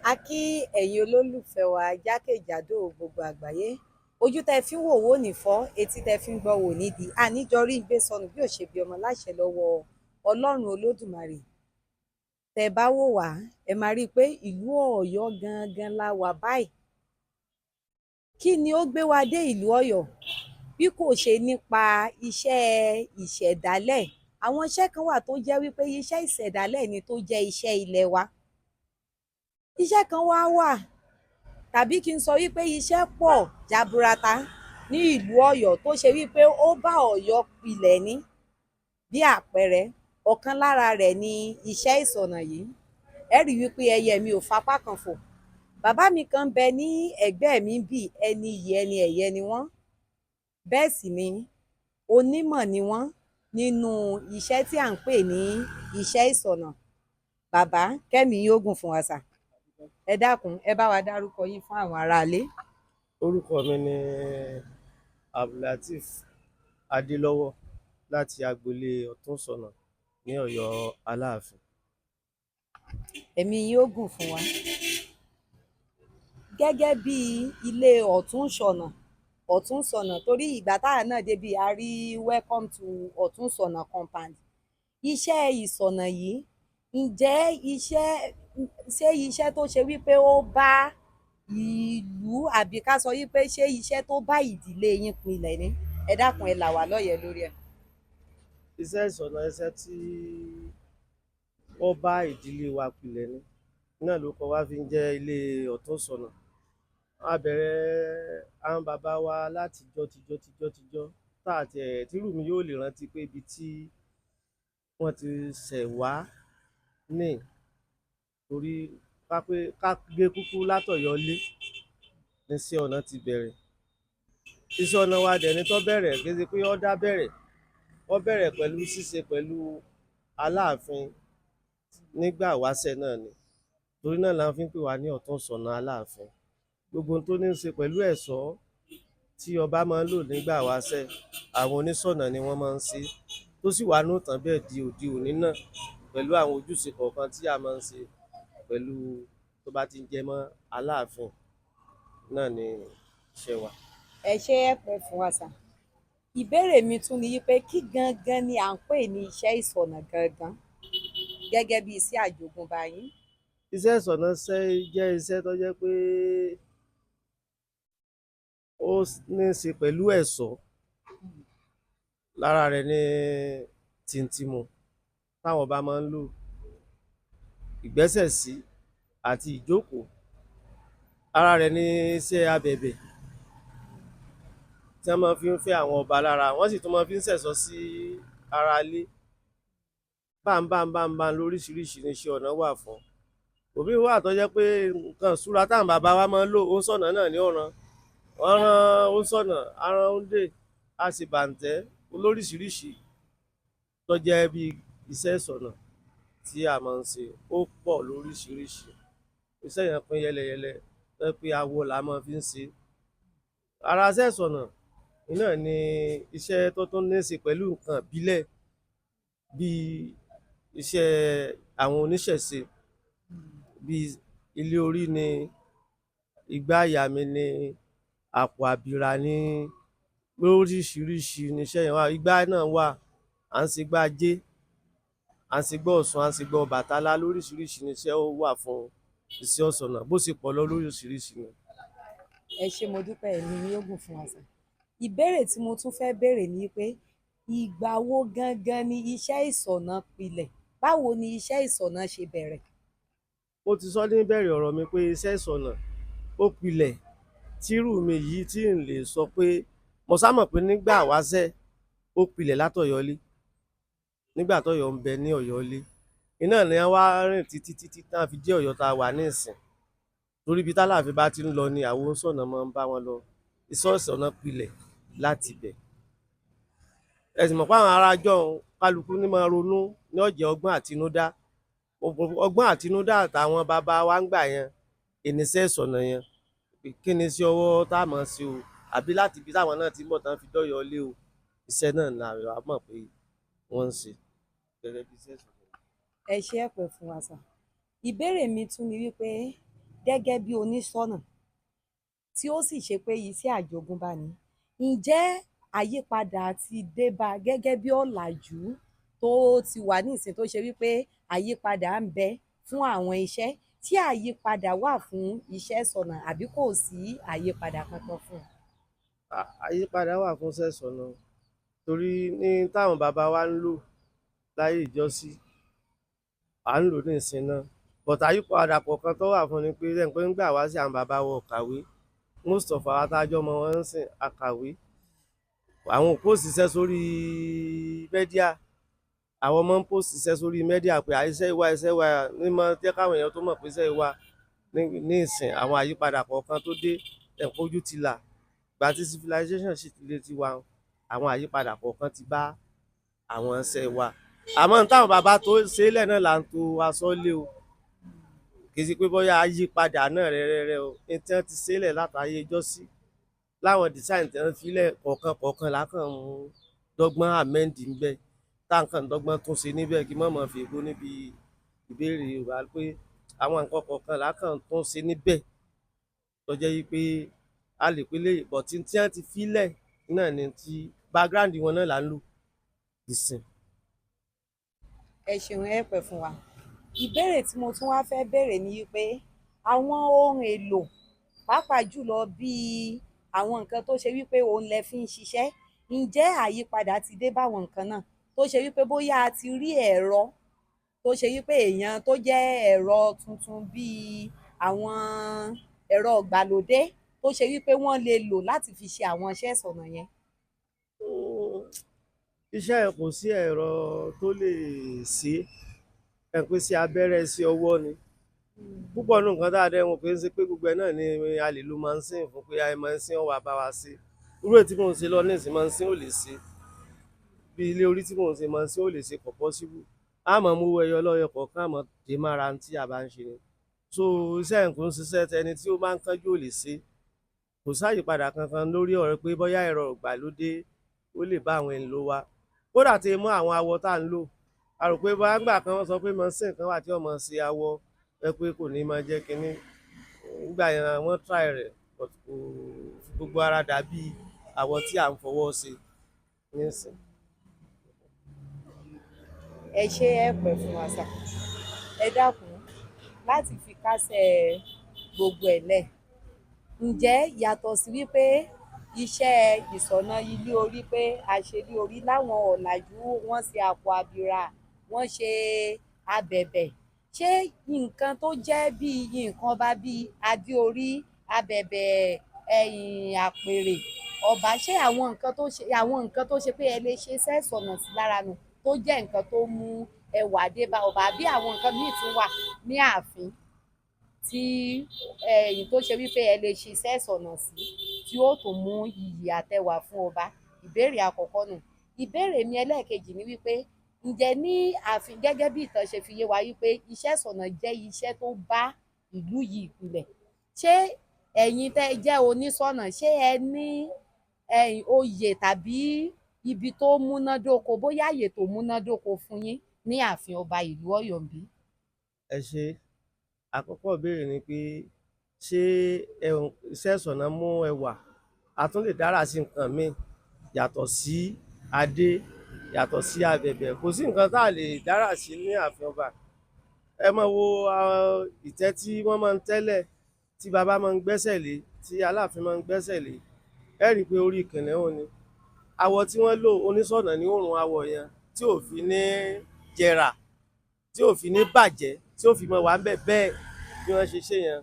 A kí ẹ̀yin olólùfẹ́ wa jákèjádò gbogbo àgbáyé. Ojú tẹ́ fi ń wò wò ní fọ́, etí tẹ́ fi ń gbọ́ wò nídìí. Àníjọrí ń gbé sọnù bí ò ṣe bí ọmọ láṣẹ lọ́wọ́ Ọlọ́run Olódùmarè. Tẹ́ bá wò wá, ẹ máa rí i pé ìlú Ọ̀yọ́ gangan la wà báyìí. Kí ni ó gbé wa dé ìlú Ọ̀yọ́ bí kò ṣe nípa iṣẹ́ ìṣẹ̀dálẹ̀? Àwọn iṣẹ́ kan wà tó jẹ́ wípé iṣẹ́ ìṣẹ̀dálẹ̀ ni, tó jẹ́ iṣẹ́ ilẹ̀ wa. Iṣẹ́ kan wá wà, tàbí kí n sọ wípé iṣẹ́ pọ̀ jaburata ní ìlú Ọ̀yọ́ tó ṣe wípé ó bá Ọ̀yọ́ pilẹ̀ ní. Bí àpẹẹrẹ, ọ̀kan lára rẹ̀ ni iṣẹ́ ìṣọ̀nà yìí. Ẹ rí wípé ẹyẹ mi ò fapá kan fò. Bàbá mi kan bẹ ní ẹ̀gbẹ́ mi bí ẹni iyì, ẹni ẹ̀yẹ ni wọ́n. Bẹ́ẹ̀ sì ni onímọ̀ ni wọ́n nínú iṣẹ́ tí à ń pè ní iṣẹ́ ìṣọ̀nà. Bàbá, kẹ́mi yóò gùn fún wa sà. Ẹ dákun, ẹ bá wa dárúkọ yín fún àwọn aráalé. Orúkọ mi ni Abdulateef Adelọ́wọ́ láti agboolé Ọ̀túnṣọ̀nà ní Ọ̀yọ́ Aláàfin. Ẹ̀mí yín ó gùn fún wa. Gẹ́gẹ́ bí ilé Ọ̀túnṣọ̀nà, Ọ̀túnṣọ̀nà, torí ìgbà táwa náà débi a rí "Welcome to Ọ̀túnṣọ̀nà compound". Iṣẹ́ ìṣọ̀nà yìí, ǹjẹ́ iṣẹ́ ṣé iṣẹ́ tó ṣe wípé ó bá ìlú, àbí ká sọ wípé ṣé iṣẹ́ tó bá ìdílé yín pilẹ̀ ni? Ẹ dákun, ẹ là wá lóye lórí ẹ̀. Iṣẹ́ ìṣọ̀nà, iṣẹ́ tí ó bá ìdílé wa pilẹ̀ ni, náà ló kọ wá fi ń jẹ́ ilé Ọ̀túnṣọ̀nà. A bẹ̀rẹ̀ àwọn bàbá wa látijọ́ tijọ́ tijọ́ tijọ́ tá àti ẹ̀ tírù mi yóò lè rántí pé ibi tí wọ́n ti ṣẹ̀ wá ní, torí ká pé ká gé kúkú látọ̀yọ́ lé ní iṣẹ́ ọnà ti bẹ̀rẹ̀. Iṣẹ́ ọnà wa dẹ̀ ni tó bẹ̀rẹ̀, kì í ṣe pé ó dá bẹ̀rẹ̀. Ó bẹ̀rẹ̀ pẹ̀lú ṣíṣe pẹ̀lú Aláàfin nígbà wáṣẹ̀ náà ni. Torí náà la fi ń pè wá ní Ọ̀túnṣọ̀nà Aláàfin. Gbogbo ohun tó ní í ṣe pẹ̀lú ẹ̀ṣọ́ tí ọba máa ń lò nígbà wáṣẹ̀, àwọn oníṣọ̀nà ni wọ́n máa ń ṣe, tó sì wà nùtàn bẹ́ẹ̀ di òde òní náà, pẹ̀lú àwọn ojúṣe kọ̀ọ̀kan tí a máa ń ṣe pẹ̀lú tó bá ti ń jẹ mọ́ Aláàfin náà ni iṣẹ́ wa. Ẹ ṣé, ẹ pẹ́ fún wa sà. Ìbéèrè mi tún ni wípé, kí gangan ni à ń pè ní iṣẹ́ ìṣọ̀nà gangan gẹ́gẹ́ bí iṣẹ́ àjogúnbá yín? Iṣẹ́ ìṣọ̀nà jẹ́ iṣẹ́ tó jẹ́ pé ó ní í ṣe pẹ̀lú ẹ̀ṣọ́. Lára rẹ̀ ní tìǹtìmù táwọn ọba máa ń lò, ìgbẹ́sẹ̀sí àti ìjókòó. Ara rẹ̀ ní iṣẹ́ abẹ̀bẹ̀ tí wọ́n máa fi ń fẹ́ àwọn ọba lára, wọ́n sì tún máa fi ń ṣẹ̀ṣọ́ sí ara ilé. Báńbáńbáńbá lóríṣiríṣi ní iṣẹ́ ọnà wà fún. Òmíì wà tó jẹ́ pé nǹkan ìṣúra táwọn bàbá wa máa ń lò, oníṣọ̀nà náà ní ọ̀ràn. Wọ́n rán oníṣọ̀nà, arán òǹdè, a sì bàǹtẹ́ lóríṣiríṣi tó jẹ́ bí iṣẹ́ ìṣọ̀nà tí a máa ń ṣe. Ó pọ̀ lóríṣiríṣi. Iṣẹ́ yẹn pín yẹ́lẹyẹ̀lẹ tó jẹ́ pé awọ la máa fi ń ṣe. Ara iṣẹ́ ìṣọ̀nà náà ni iṣẹ́ tó tún ní í ṣe pẹ̀lú nǹkan ìbílẹ̀, bíi iṣẹ́ àwọn oníṣẹ̀ṣe, bíi ilé orí ni, igbá àyà mi ni, àpò àbìrà ni, lóríṣiríṣi ni iṣẹ́ yẹn wà. Igbá náà wà, à ń ṣe igbá Ajé, à ń ṣe igbá Ọ̀ṣun, à ń ṣe igbá Ọbàtálá. Lóríṣiríṣi ni iṣẹ́ ó wà fún iṣẹ́ ọ̀ṣọ̀nà, bó ṣe pọ̀ lọ lóríṣiríṣi ni. Ẹ ṣé, mo dúpẹ́, ẹ̀mí yín ó gùn fún wa sà. Ìbéèrè tí mo tún fẹ́ béèrè ni pé, ìgbà wo gangan ni iṣẹ́ ìṣọ̀nà pilẹ̀? Báwo ni iṣẹ́ ìṣọ̀nà ṣe bẹ̀rẹ̀? Mo ti sọ ní ìbẹ̀rẹ̀ ọ̀rọ̀ mi pé iṣẹ́ ìṣọ̀nà ó pilẹ̀ tírù mi yìí tí n lè sọ pé mo sá mọ̀ pé nígbà wáṣẹ̀ ó pilẹ̀ látọ̀yọ́lé, nígbà tọ́yọ́ ń bẹ ní Ọ̀yọ́lé. Iná ni wọ́n wá rìn títí títí tán fi dé Ọ̀yọ́ tá a wà nísìn, torí ibi tálàáfin bá ti ń lọ ni àwọn oníṣọ̀nà máa ń bá wọn lọ. Iṣẹ́ ìṣọ̀nà pilẹ̀ láti ibẹ̀. Ẹ sì mọ̀ pé àwọn ará jọ̀hún, kálukú ní máa ronú ní ọ̀jẹ̀ ọgbọ́n àtinúdá. Ọgbọ́n àtinúdá àtàwọn bàbá wa ń gbà yẹn ìníṣẹ́ ìṣọ̀nà yẹn, kí ni sí ọwọ́ tá a máa ṣe o, àbí láti ibi táwọn náà ti ń bọ̀ tán fi dọ́yọ̀ lé o, iṣẹ́ náà la mọ̀ pé wọ́n ń ṣe gẹ́gẹ́ bí iṣẹ́ ìṣọ̀nà. Ẹ ṣé, ẹ pẹ́ fún wa sà. Ìbéèrè mi tún ni wípé, Gẹ́gẹ́ bí oníṣọ̀nà tí ó sì ṣe pé iṣẹ́ àjogúnbá ni, ǹjẹ́ àyípadà ti dé bá gẹ́gẹ́ bí ọ̀làjú tó ti wà nísìn, tó ṣe wípé àyípadà ń bẹ fún àwọn iṣẹ́, tí àyípadà wà fún iṣẹ́ ìṣọ̀nà àbí kò sí àyípadà kankan fún un? Àyípadà wà fún iṣẹ́ ìṣọ̀nà, torí ní táwọn bàbá wa ń lò láyé ìjọ́sí, à ń lò ní ìsìn náà, but àyípadà kọ̀ọ̀kan tó wà fún ni pé lẹ́yìn pé ńgbà wá sí, àwọn bàbá wa ò kàwé. Most of àwa tá a jọ ọmọ wọn ń sìn, a kàwé. Àwọn ò post iṣẹ́ sórí media, àwọn ọmọ ń post iṣẹ́ sórí media pé iṣẹ́ ìwà, iṣẹ́ ìwà ní mọ́ jẹ́ káwọn èèyàn tó mọ̀ pé iṣẹ́ ìwà ní ìsìn. Àwọn àyípadà kọ̀ọ̀kan tó dé, ẹ̀kọ́ ojú ti là gbà tí civilization sì ti lè ti wà, àwọn àyípadà kọ̀ọ̀kan ti bá àwọn iṣẹ́ wa. Àmọ́ ní táwọn bàbá tó ṣe é lẹ̀ náà là ń to aṣọ lé o. Kì í ṣe pé bóyá àyípadà náà rẹ́rẹ́rẹ́ o. Ní tí wọ́n ti ṣe é lẹ̀ látàyè ìjọ́sí, láwọn design tí wọ́n fi lẹ̀ kọ̀ọ̀kan kọ̀ọ̀kan lákàn ń dọ́gbọ́n amend níbẹ̀, táǹkàn dọ́gbọ́n tún ṣe níbẹ̀, kí mọ̀mọ́ fi ègbó níbi ìbéèrè Yorùbá pé àwọn nǹkan kọ̀ọ̀kan lákàn tún ṣe níbẹ̀ tó jẹ́ wípé a lè pélé, but tí wọ́n ti fi lẹ̀ náà ni ti background wọn náà là ń lò ìsìn. Ẹ ṣeun, ẹ pẹ́ fún wa. Ìbéèrè tí mo tún wá fẹ́ béèrè ni wípé àwọn ohun èlò, pàápàá jùlọ bíi àwọn nǹkan tó ṣe wípé òun lẹ fi ń ṣiṣẹ́, ǹjẹ́ àyípadà ti dé báwọn nǹkan náà, tó ṣe wípé bóyá a ti rí ẹ̀rọ tó ṣe wípé èèyàn tó jẹ́ ẹ̀rọ tuntun, bíi àwọn ẹ̀rọ ìgbàlódé tó ṣe wípé wọ́n lè lò láti fi ṣe àwọn iṣẹ́ ìṣọ̀nà yẹn? Iṣẹ́ yẹn, kò sí ẹ̀rọ tó lè ṣe é. Ẹ pé sí abẹ́rẹ́ sí ọwọ́ ni púpọ̀ nù. Nǹkan tá a dẹ́ wọn kì í ṣe pé gbogbo ẹ̀ náà ni a lè lo machine fún, pé ayé machine wà bá wa ṣe. Irú èyí tí mò ń ṣe lọ nísìnyí, machine ò lè ṣe. Bí ilé orí tí mò ń ṣe, machine ò lè ṣe, kò possible. A máa mú owó ẹyọ lọ́yọ̀ kọ̀ọ̀kan, àmọ́ dé mára tí a bá ń ṣe ni. So iṣẹ́ nǹkan ṣiṣẹ́ tẹni tí ó máa ń kánjú ò lè ṣe. Kò sáyípadà kankan lórí ọ̀rọ̀ pé bóyá ẹ̀rọ ìgbàlódé ó lè bá àwọn èlò wa. Kódà tí mú àwọn awọ tá à ń lò, a rò pé bóyá ńgbà kan wọ́n sọ pé machine kan wà tí ó máa ṣe awọ ẹ, pé kò ní máa jẹ́ kínní. Nígbà yẹn wọ́n try rẹ̀, but kò fi gbogbo ara dàbí awọ tí à ń fọwọ́ ṣe nísìn. Ẹ ṣé, ẹ pẹ́ fún wa sà. Ẹ dákun, láti fi kásẹ̀ gbogbo ẹ̀ lẹ̀, ǹjẹ́ yàtọ̀ sí wípé iṣẹ́ ìṣọ̀nà ilé orí, pé a ṣe ilé orí láwọn ọ̀làjú, wọ́n ṣe àpò àbìrà, wọ́n ṣe abẹ̀bẹ̀, ṣé nǹkan tó jẹ́ bíi nǹkan ọba, bíi adé orí, abẹ̀bẹ̀, ẹ̀yìn àpèrè ọba, ṣé àwọn nǹkan tó ṣe pé ẹ lè ṣe iṣẹ́ ìṣọ̀nà sí lára nù, tó jẹ́ nǹkan tó mú ẹwà dé bá ọba, àbí àwọn nǹkan míì tún wà ní ààfin tí ẹ̀yìn tó ṣe wípé ẹ lè ṣe iṣẹ́ ìṣọ̀nà sí, tí ó tún mú iyì àtẹwà fún ọba? Ìbéèrè àkọ́kọ́ nù. Ìbéèrè mi ẹlẹ́ẹ̀kejì ni wípé ǹjẹ́ ní ààfin, gẹ́gẹ́ bí ìtàn ṣe fi yé wa wípé iṣẹ́ ìṣọ̀nà jẹ́ iṣẹ́ tó bá ìlú yìí ìpìlẹ̀, ṣé ẹ̀yin tẹ́ ẹ jẹ́ oníṣọ̀nà, ṣé ẹ ní ẹ̀yìn oyè tàbí ibi tó múnádóko, bóyá àyè tó múnádóko fún yín ní ààfin ọba ìlú Ọ̀yọ́ ńbí? Ẹ ṣe. Àkọ́kọ́ ìbéèrè ni pé ṣé iṣẹ́ ìṣọ̀nà mú ẹwà, a tún lè dára sí nǹkan míì yàtọ̀ sí adé, yàtọ̀ sí abẹ̀bẹ̀? Kò sí nǹkan tá a lè dára sí ní ààfin ọba. Ẹ máa wo ìtẹ́ tí wọ́n máa ń tẹ́lẹ̀, tí baba máa ń gbẹ́sẹ̀ lé, tí aláàfin máa ń gbẹ́sẹ̀ lé. Ẹ rí i pé orí kìnìún ni awọ tí wọ́n lò. Oníṣọ̀nà ní òrùn awọ yẹn tí ò fi ní jẹrà, tí ò fi ní bàjẹ́, tí ò fi mọ wà ń bẹ̀ bẹ́ẹ̀ bí wọ́n ṣe ṣe yẹn.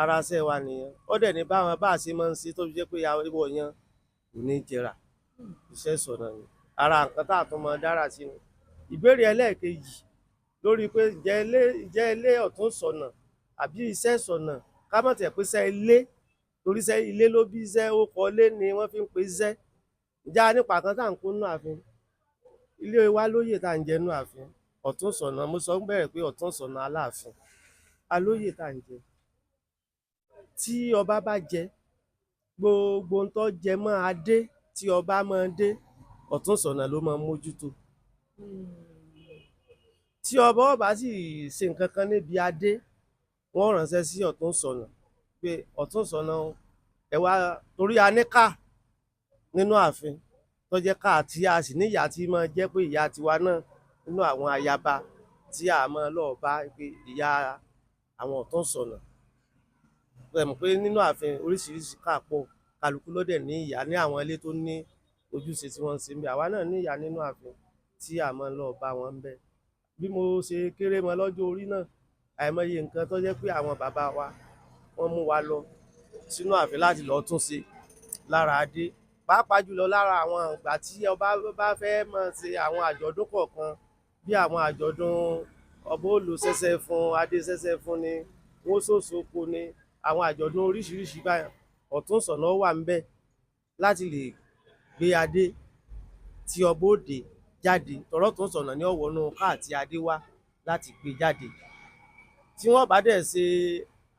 Ara iṣẹ́ wa nìyẹn. Ó dẹ̀ ní báwọn bá a ṣe máa ń ṣe tó fi jẹ́ pé awọ yẹn kò ní jẹrà. Iṣẹ́ ìṣọ̀nà ni ara nǹkan tá a tún máa dára sí ni. Ìbéèrè ẹlẹ́ẹ̀kejì lórí pé ǹjẹ́ ilé ọ̀tún ṣọ̀nà àbí iṣẹ́ ìṣọ̀nà, ká má tiẹ̀ pé iṣẹ́ ilé, torí iṣẹ́ ilé ló bí iṣẹ́, ó kọ ilé ni wọ́n fi ń pe iṣẹ́. Ǹjẹ́ a nípa kan tá à ń kó nínú ààfin? Ilé wa lóyè tá à ń jẹ nínú ààfin. Ọ̀tún ṣọ̀nà, mo sọ ń bẹ̀rẹ̀ pé ọ̀tún ṣọ̀nà aláàfin alóyè tá à ń jẹ. Tí ọba bá jẹ, gbogbo ohun tó jẹ mọ́ adé tí ọba máa ń dé, ọ̀tún ṣọ̀nà ló máa ń mójútó. Tí ọba ọba sì ṣe nǹkan kan níbi adé, Wọ́n ránṣẹ́ sí Ọ̀tún Ìsọ̀nà pé Ọ̀tún Ìsọ̀nà o, ẹ wá, torí a ní ká nínú ààfin tó jẹ́ ká tí a sì ní ìyá tí máa jẹ́ pé ìyá tiwa náà nínú àwọn ayaba tí a máa lọ bá, pé ìyá àwọn Ọ̀tún Ìsọ̀nà. Ẹ mọ̀ pé nínú ààfin oríṣiríṣi ká pọ̀, kálukú ló dẹ̀ ní ìyá ní àwọn ilé tó ní ojúṣe tí wọ́n ń ṣe ń bẹ. Àwa náà ní ìyá nínú ààfin tí a máa lọ bá wọn ń bẹ. Bí mo ṣe kéré mọ lọ́jọ́ orí náà, àìmọye nǹkan tó jẹ́ pé àwọn bàbá wa wọ́n mú wa lọ sínú ààfin láti lọ tún ṣe lára adé, pàápàá jùlọ lára àwọn ìgbà tí ọba bá fẹ́ máa ṣe àwọn àjọ̀dún kọ̀ọ̀kan, bí àwọn àjọ̀dún ọba ó lo ṣẹ̀ṣẹ̀ fún adé, ṣẹ̀ṣẹ̀ fún ni wọ́n ṣòṣoko ni, àwọn àjọ̀dún oríṣiríṣi báyìí, Ọ̀tún Ìsọ̀nà wà ń bẹ láti lè gbé adé tí ọba òde jáde. Tọ̀rọ̀ Ọ̀tún Ìsọ̀nà ní ọ̀wọ́nú káàtì adé wá láti gbé jáde. Tí wọ́n bá dẹ̀ ṣe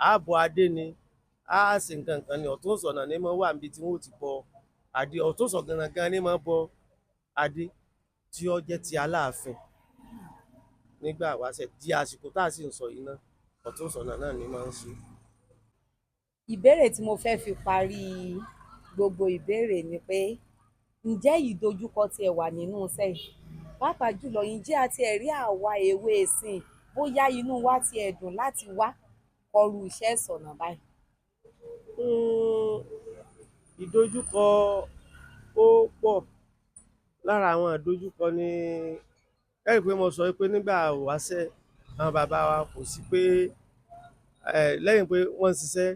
ààbò adé ni á ṣe nǹkan kan ní Ọ̀tún Ìsọ̀nà ní mọ́ wà níbi tí wọ́n ti bọ adé. Ọ̀tún Ìsọ̀nà gangan ní mọ́ bọ adé tí ó jẹ́ ti Aláàfin nígbà wáṣẹ̀ di àsìkò tá a sì ń sọ yìí náà, Ọ̀tún Ìsọ̀nà náà ní máa ń ṣe. Ìbéèrè tí mo fẹ́ fi parí gbogbo ìbéèrè ni pé, ǹjẹ́ ìdojúkọ tiẹ̀ wà nínú iṣẹ́ yìí? Pàápàá jùlọ, ǹjẹ́ a tiẹ̀ rí àwa èwe ìsìn bóyá inú wa tiẹ̀ dùn láti wá kọrú iṣẹ́ ìsọ̀nà báyìí? Ìdojúkọ ó pọ̀. Lára àwọn ìdojúkọ ni ẹ rí i pé mo sọ pé nígbà wáṣẹ̀ àwọn bàbá wa kò sí pé lẹ́yìn pé wọ́n ń ṣiṣẹ́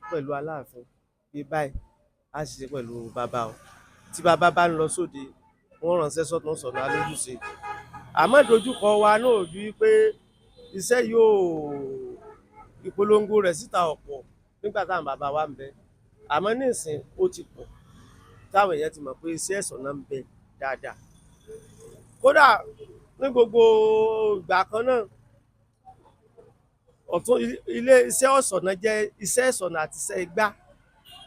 pẹ̀lú Aláàfin bí báyìí, á ṣiṣẹ́ pẹ̀lú bàbá o. Tí bàbá bá ń lọ sóde, wọ́n ránṣẹ́ sọ́tún Ìsọ̀nà alójúṣe. Àmọ́ ìdojúkọ wa náà ò ju pé iṣẹ́ yóò ìpolongo rẹ̀ síta ọ̀pọ̀ nígbà táwọn bàbá wa ń bẹ. Àmọ́ nísìn ó ti pọ̀ táwọn èèyàn ti mọ̀ pé iṣẹ́ ìsọ̀nà ń bẹ dáadáa. Kódà ní gbogbo ìgbà kan náà, ọ̀tún ilé iṣẹ́ ọ̀sọ̀nà jẹ́ iṣẹ́ ìsọ̀nà àti iṣẹ́ igbá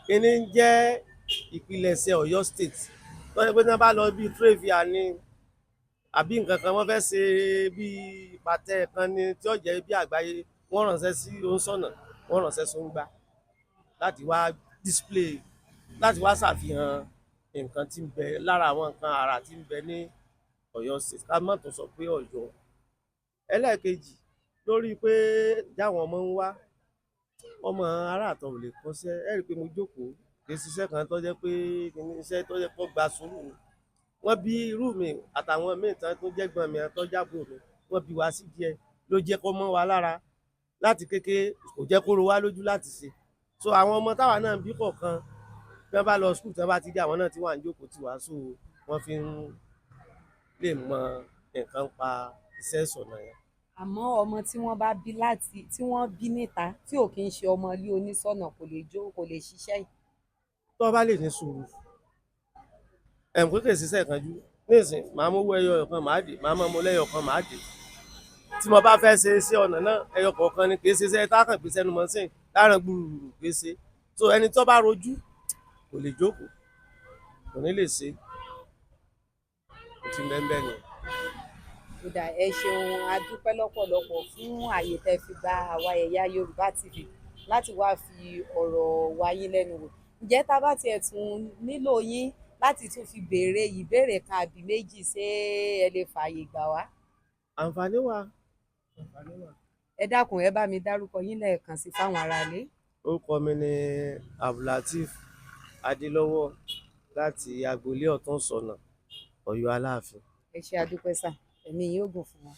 kíní ń jẹ́ ìpilẹ̀ṣẹ̀ Ọ̀yọ́ State. Tó jẹ́ pé tí wọ́n bá lọ bíi trade fair ni àbí nǹkan kan wọ́n fẹ́ ṣe bíi ìpàtẹ kan ni tí ó jẹ́ bí àgbáyé, wọ́n ránṣẹ́ sí oníṣọ̀nà, wọ́n ránṣẹ́ sóńgbà láti wá display, láti wá ṣàfihàn nǹkan tí ń bẹ lára àwọn nǹkan àrà tí ń bẹ ní Ọ̀yọ́ State, ká má tún sọ pé Ọ̀yọ́. Ẹlẹ́ẹ̀kejì lórí pé jáwọn ọmọ ń wá, ọmọ aráàtọ̀ ò lè kọ́ṣẹ́. Ẹ rí i pé mo jókòó, kì í ṣiṣẹ́ kan tó jẹ́ pé kìíní iṣẹ́ tó jẹ́ kó gba sùúrù ni. Wọ́n bí irú mi àtàwọn míì tán tó jẹ́gbọ́n mi tó jábọ̀ mi, wọ́n bí wa sí díẹ̀ ló jẹ́ kó mọ́ wa lára láti kékeré, kò jẹ́ kó ro wá lójú láti ṣe. So àwọn ọmọ táwa náà bí kọ̀ọ̀kan bí wọ́n bá lọ school, tí wọ́n bá ti dé, àwọn náà tí wà ń jókòó tì wá, so wọ́n fi ń lè mọ nǹkan pa iṣẹ́ ìsọ̀nà yẹn. Àmọ́ ọmọ tí wọ́n bá bí láti tí wọ́n bí níta tí ò kí ń ṣe ọmọ ilé onísọ̀nà kò lè jó, kò lè ṣiṣẹ́ yìí. Tó bá lè ní sùúrù, ẹ̀mú kékeré ṣiṣẹ́ ìkanjú nísìn, màá mú owó ẹyọ kan màá dé, màá máa mú lẹ́yọ kan màá dé. Tí mo bá fẹ́ ṣe iṣẹ́ ọ̀nà náà, ẹyọ kọ̀ọ̀kan ni, kì í ṣe iṣẹ́ tá a kàn gbé sẹ́nu mọ́ sí láàrín gbùrùgbùrù, kì í ṣe. So ẹni tó bá rojú kò lè jókòó, kò ní lè ṣe. Kò tí ń bẹ́ẹ̀ bẹ́ẹ̀ ni. Kódà ẹ ṣeun, a dúpẹ́ lọ́pọ̀lọpọ̀ fún ààyè tẹ́ fi gba àwa ẹ̀yà Yorùbá TV láti wá fi ọ̀rọ̀ wa yín lẹ́nu wò. Ǹjẹ́ tá a bá tiẹ̀ tún nílò yín láti tún fi béèrè ìbéèrè kan àbí méjì, ṣé ẹ lè fààyè gbà wá? Àǹfààní wà. Àǹfààní wà. Ẹ dákun, ẹ bá mi dárúkọ yín lẹ́ẹ̀kan sí fáwọn aráalé. Orúkọ mi ni Abdulateef Adélọ́wọ̀ láti agboolé Ọ̀tún Ìsọ̀nà, Ọ̀yọ́ Aláàfin. Ẹ ṣé, a dúpẹ́ sà, ẹ̀mí yín ó gùn fún wa.